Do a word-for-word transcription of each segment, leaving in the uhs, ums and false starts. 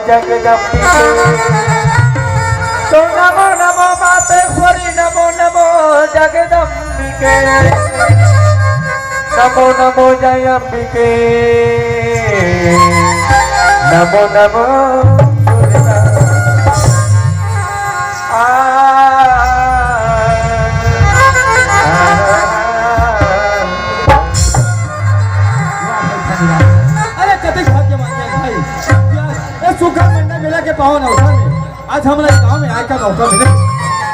जगदम्बिके। तो नमो नमो मातेश्वरी, नमो नमो जगदम्बिके। नमो नमो जय अम्बिके। नमो नमो दुर्गा। आ, आ, आ। अरे कतेक भाग्यवान हे भाई, ये सुग्घर मंडा मेला के पावन अवसर में आज हमला गांव में आए का मौका मिले।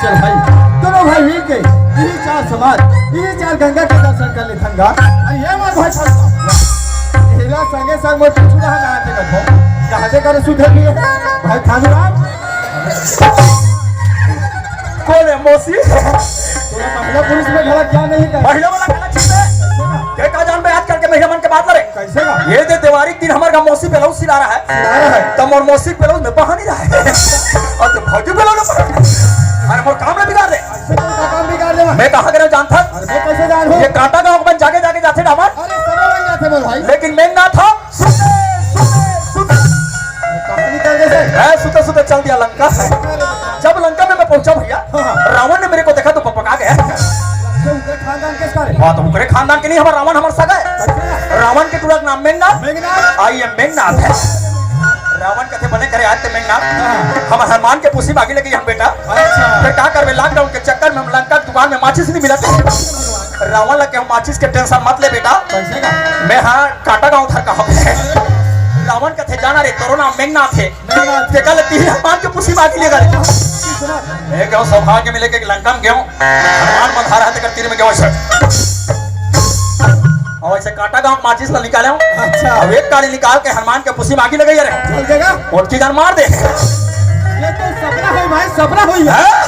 चल भाई, दोनों भाई मिल के यही चार समाज, यही चार गंगा के दर्शन कर लेथन गा। अरे ये मोर भाई साहब, एला संगे संग मोर पीछू रहा ना आते कथो। कहाँ से करे सुधर लियो भाई थानूराम? कौन है मौसी? तोला महिला पुरुष में घला क्या नहीं कर? महिला वाला घला ठीक है। के का जानबे आजकल के महिला मन के बात ला रे? कैसे का? ये दे देवारी के दिन हमर गाँव मौसी ब्लाउज सिला रहा है। सिला रहा है। तब मोर मौसी ब्लाउज में पहानी रहा है। अउ ते भौजी ब्लाउज में पहानी। अरे मोर काम ला बिगाड़ दे। ऐसे कौन सा काम बिगाड़ देवा? मैं कहाँ करे जानथस? अरे मैं कैसे जानहूँ? ये कांटा गाँव में जाके जाके जाथे डामर। अरे सब बन जाथे मोर भाई। लेकिन मेघनाथ ह सुते, सुते, सुते। कहानी चल जैसे। ए, सुते सुते चल दिया लंका। जब लंका में मैं पहुंचा भैया, हाँ, हाँ। रावण ने मेरे को देखा तो पकपका गया। ये उनके खानदान किसका रे? हाँ, तो उनके खानदान के नहीं, हमारा रावण हमारा सगा है। अच्छा। रावण के टूरा के नाम मेघनाथ। मेघनाथ। आई एम मेघनाथ है। रावण कथे बने करे आज ते मेघनाथ। हाँ। हम हनुमान के पुसी मागी लगी हम बेटा। अच्छा। फिर का करबे, लॉकडाउन के चक्कर में हम लंका के दुकान में माचिस नहीं मिलत। रावण ला के हम माचिस के टेंशन मत ले बेटा। कैसे का? मैं हाँ कांटा गाँव था कहाँ पे। रावण कथे जाना रे, तोरो नाम मेघनाथ है। मेघनाथ। ते कल तीन हनुमान के पुसी मागी लेगा रे। मैं कहूँ सौभाग्य मिले के लंका में गयो। हनुमान बंधा रहा तेकर तीर में गयो सर। अउ ऐसे कांटा गाँव माचिस ला निकाले हूँ। अच्छा। अब एक काली निकाल के हनुमान के पुसी मागी लगे रे। चल देगा? ओटकी जान मार दे। ये तो सपना है भाई, सपना हुई है। हाँ?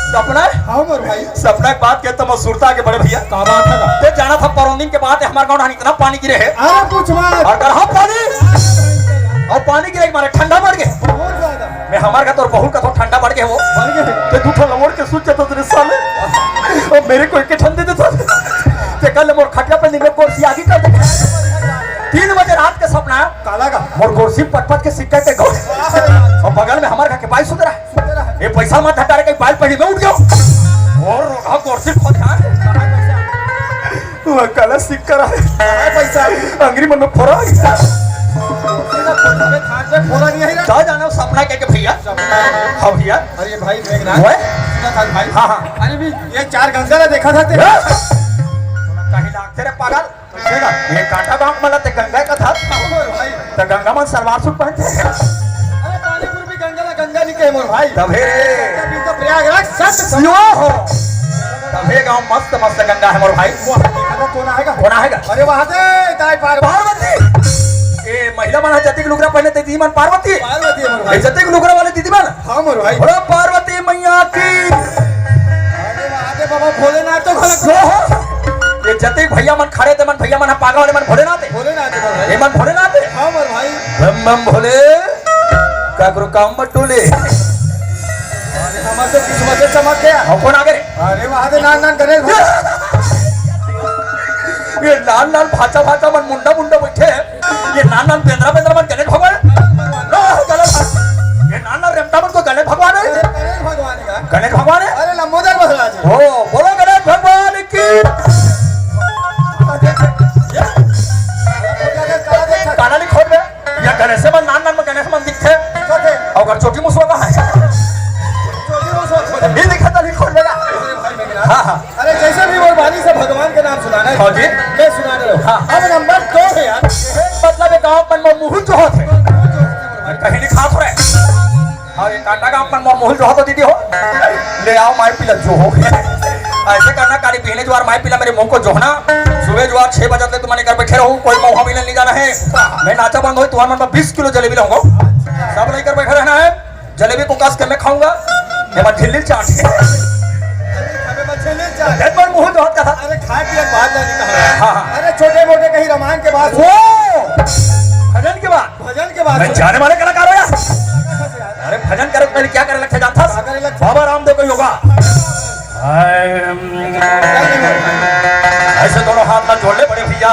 सपना है? हाँ मोर भाई। सपना के बात कहता मैं सुरता के बड़े भैया। का बात है ना? ते जाना था परौंदिन के बाद हमारे गाँव में इतना पानी गिरे है। अरे पूछ मत। अउ कहा पानी? अउ पानी गिरे मारे ठंडा बढ़ गए। बहुत ज्यादा। मैं हमार घर तो बहुत कथो ठंडा बढ़ गए वो। बढ़ गए। ते दू ठो लवड़ के सूत जाता तेरे साले। अउ मेरे को एक ठंडे देता। ते कल मोर खटिया पे निकल कुर्सी आगे कर दे। तीन बजे रात के सपना। काला का? मोर कुर्सी पट पट के सिक्का के गो। अउ बगल में हमार घर के बाई सुतरा। सुतरा। ये पैसा मत हटा रे, कहीं बाल पड़ी में उठ जाओ। अउ रोगा कुर्सी खोद यार। वो काला सिक्का रहा है। कहाँ है पैसा? अंगरी मन में फोड़ा। सीधा फोड़ा में खाट में फोड़ा नहीं है ना? जा जाना सपना कह के भैया। सपना। हाँ भैया। अरे भाई मेघनाथ। ओए? सुना था भाई। हाँ, हाँ। अरे भी ये चार गंगा ना देखा था तेरे? हाँ। कहीं लागते रे पागल। कैसे ना? ये कांटा गाँव मला ते गंगा का था। अरे भाई। तो गंगा मन सलवार सूट पहनते हैं। अरे पानी पूर्वी गंगा ला गंगा नहीं कहे मोर भाई। तभे रे। तभी तो प्रयागराज सत सम- यो हो। तभे गाँव मस्त मस्त गंगा है मोर भाई। वो देखा था कौन आएगा? कौन आएगा? अरे वहाँ दे, ताई पार्वती। पार्वती। ए, महिला मन ह जतिक लुगरा पहने ते दीदी मन पार्वती। पार्वती है मोर भाई। ए, जतिक लुगरा वाले दीदी मन। हाँ मोर भाई। बोलो पार्वती मैया की। अरे वहाँ दे बाबा भोलेनाथ तो गलत। जो हो। ये जतिक भैया मन खड़े ते मन, भैया मन ह पागा वाले मन भोलेनाथ है। भोलेनाथ है मोर भाई। ये मन भोलेनाथ है। हाँ मोर भाई। बम बम भोले। काकरो काम मत टोले। अरे, हमार तो किस्मत से चमक गया। अउ कौन आगे रे? अरे, वहाँ दे नान नान गणेश भगवान। ये नान नान भाचा भाचा मन मुंडा मुंडा बैठे हैं। ये नान नान बेंदरा बेंदरा मन गणेश भगवान। ना, गलत बात। ये नान नान रेमटा मन को गणेश भगवान है। अरे, गणेश भगवान का। गणेश भगवान है। अरे, लंबोदर महाराज। हो, बोलो गणेश भगवान की। काना नहीं खोल बे। या गणेश मन नान नान में गणेश मन दिखथे। दिखथे। अउ अगर चोटी मुसवा का है। चोटी मुसवा छोड़। ये दिखा था, नहीं खोल बेटा। अरे भाई मेघनाथ। हाँ, हाँ। अरे जैसे भी वो बानी से भगवान के नाम सुनाना है। हाँ जी। मैं सुना रहा हूँ। हाँ। अब नंबर दो है यार। मतलब ये गाँव मन में मुहुल जो होथे। कहीं नहीं खास रहे। हाँ, ये कांटा गाँव मन में मुहुल जो होथे दीदी हो। ले आओ माई पीला जो हो। ऐसे करना, काली बिहने जुआर माई पीला मेरे मुंह को जोहना। सुबह जुआर छह बजे तक तुम्हारे घर बैठे रहो, कोई मौहा मिलन नहीं जाना है। मैं नाचा बंद हो, तुम्हारे मन में बीस किलो जलेबी लाऊंगा। सब लेकर बैठे रहना है। जलेबी को कस के मैं खाऊंगा। ये बात झिल्ली चाट है। अरे खाए पिए के बाद जाने का है। हाँ, हाँ। अरे छोटे मोटे कहीं रामायण के बाद। वो भजन के बाद। भजन के बाद मैं सुना। जाने वाले कलाकार हो यार। अरे भजन करे तो पहले क्या करे लगथे जानथस? क्या करे लगथे? बाबा रामदेव का योगा। हाय, ऐसे दोनों हाथ ना जोड़ ले बड़े भैया।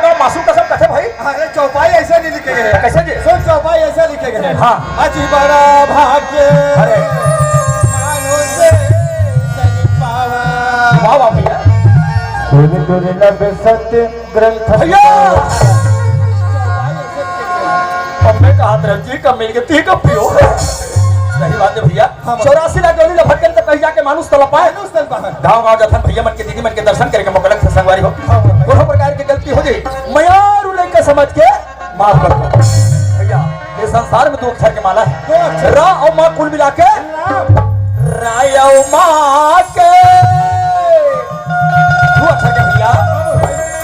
गाँव मासूम कसम कथे भाई। अरे, चौपाई ऐसे नहीं लिखे गए। कैसे जी? सुन, चौपाई ऐसे लिखे गए। हाँ। अजी बड़ा भाग्य। अरे। मानुष जन पावा। वाह, वाह भैया। सुर दुर्लभ सत्य ग्रंथ भैया। अब मैं कहा तरफ जी कब मिल गए, ती कब पियो। सही बात है भैया। हाँ, हाँ। चौरासी लाख डोली ला भटकन तक कहीं जाके मानुष तला पाए। मानुष तला पाए। गाँव गाँव जथन भैया मन के, दीदी मन के दर्शन करे के मौका लगथे संगवारी हो। हाँ, हाँ, हाँ। कोनो प्रकार के गलती हो जाए, मयारू लइका समझ के माफ कर दो। भैया, ये संसार में दो अक्षर के माला है। दो अक्षर। रा और माँ कुल मिला के। रा। रा और माँ के। दो अक्षर के भैया।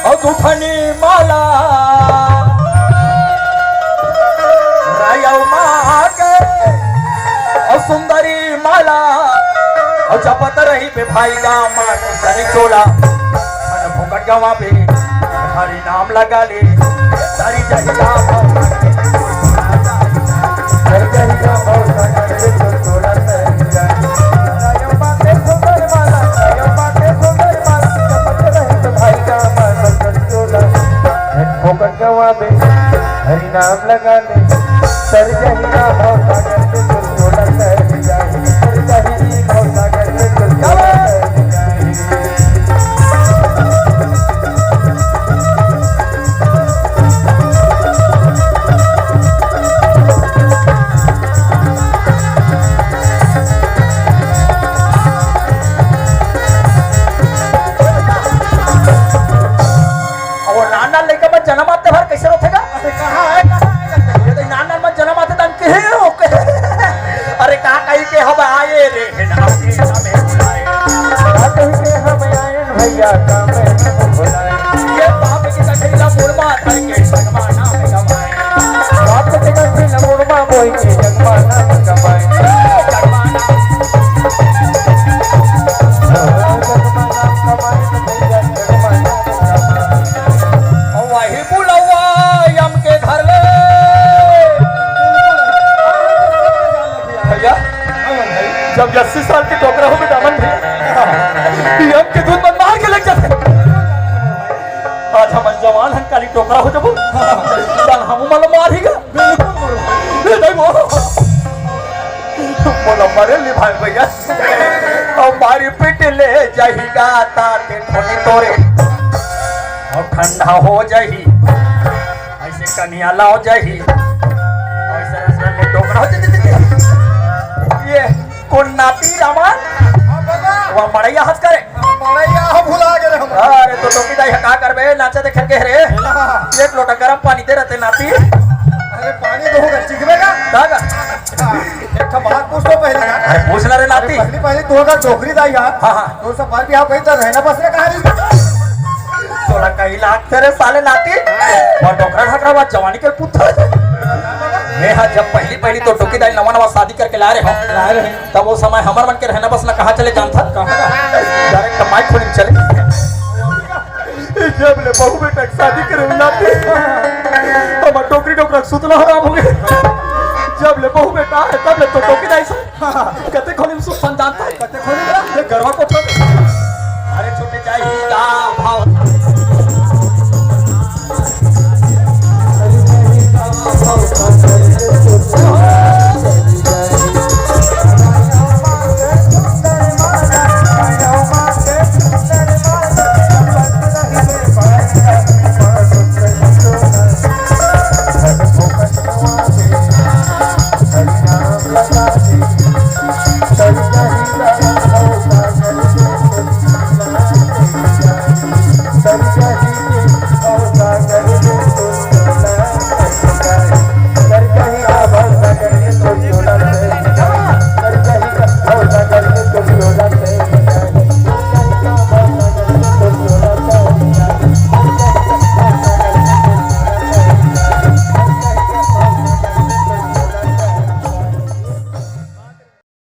और दो ठनी माला। रा और माँ के। और सुंदरी माला। और जपत रही बे भाई गाँव माँ सुंदरी चोला। मन भोकट गवा बे। हरी नाम लगा ले। सारी जहिया भव। जय जय भव। हवा में हरि नाम लगा ले, तर जाही ना भव सागर से, चुलचुला तर जाही, तर जाही भव सागर से, चुलचुला तर जाही। अउ नान नान लइका मन जनम आते भर कइसे रोथे गा? अरे कहाँ है, कहाँ है? ये तो नान नान मन जनम आते तन के हे, ओके। अरे का कही के हम आए रे, हे नाम के हमें बुलाए। का कही के हम आए भैया, का मैं हम बुलाए। ये बाप की कठिन मुड़मा धर के भगवान नाम कमाए। बाप के कठिन मुड़मा बोई के भगवान नाम कमाए। भगवान नाम कमाए तो भैया, भगवान नाम कमाए। वही बुलवा यम के धर ले। भैया, जब अस्सी साल के डोकरा हो बेटा मन भैया, यम के दूध मन मार के लेग जाथे। आज हमन जवान हन, काली डोकरा हो जबो। कल हम मन मार ही गा। बिल्कुल बोलो। ए, नहीं बोलो। बोलो, मरे ले भाई भैया। अउ मारी पीट ले जाही गा, ताते ठोनी तोरे। अउ ठंडा हो जाही। अइसे कनिया लाव जाही। अइसे रसगुल्ले डोकरा हो जाही। ये कोन नाती रामा? हाँ, बोला। वो मड़ैया हंस करे। मड़ैया भुला गे रे हम। अरे तो टोकी दाई ह का करबे, नाचा देखे के रे। हाँ। एक लोटा गरम पानी दे रहते नाती। अरे पानी तो होगा, चिखबे का? का गा? हाँ। एक ठो बात पूछ लो पहले ना। अरे पूछ ना रे अरे नाती। पहली पहली तू अगर डोकरी दाई हा, हाँ, हाँ। तो सब बार भी आप कहीं तो रहना बस में कहाँ रही? तोला कहीं लागथे रे साले नाती। वो डोकरा ढाकरा बात जवानी के पुत्र। मैं हा जब पहली पहली तो टोकी दाई नवा नवा शादी करके ला रहे हो। ला रहे। तब वो समय हमर मन के रहना बस न कहाँ चले जानथा? कहाँ? Direct माई खोली चले। जब ले बहू बेटा के शादी करे नाती, हमर डोकरी डोकरा के सुतना हराम हो गए। जब ले बहू बेटा है, तब ले तो टोकी दाई से। कते खोली में सुख सन जानता है? कते खोली में? ये गरवा कोठा में।